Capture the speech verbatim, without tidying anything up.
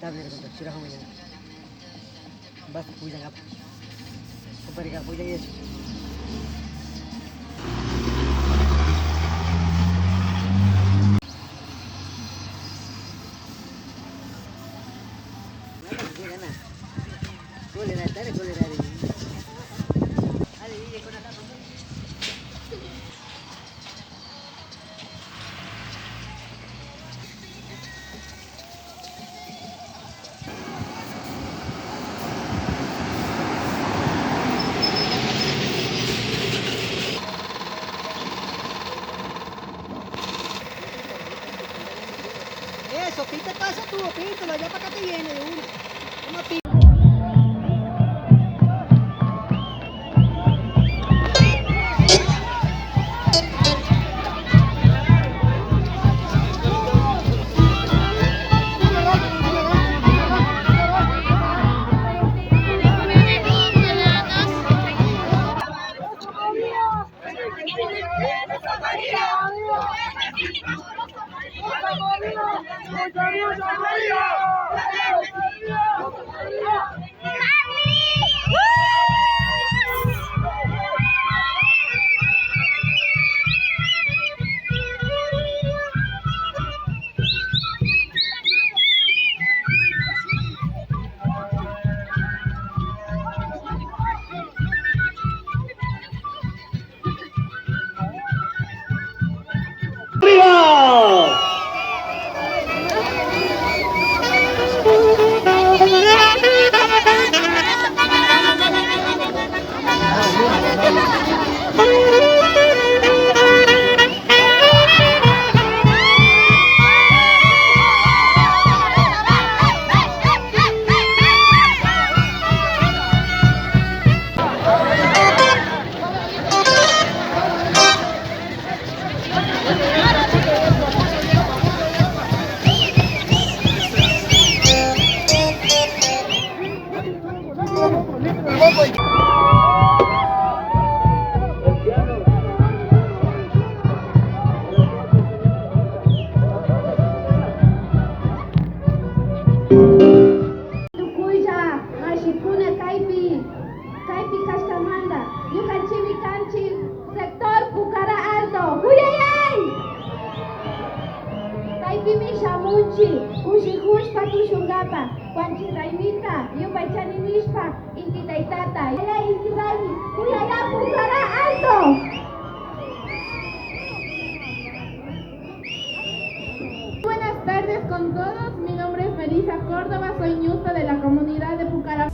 Churajumi ña. Basta pukllankapak. Compadreka, pukllan yachu. Eso, pinta pasa tú, pinta, allá para acá te viene de una. Toma, pinta. ¡Arriba! Tukuylla mashikuna kaypi, kaypi kashkamanta, ñukanchikmi kanchik sector Pucara Alto. ¡Kuyayay! Kaypimi shamunchik kushikushpa tushunkapa, Juanchik Raymita yupaychani nishpa, Inti Taytata. Yaya Inti Raymi, kuyayá Pucara Alto. Buenas tardes con todos. Mi nombre es Melissa Córdoba, soy ñusta de la comunidad de Pucará.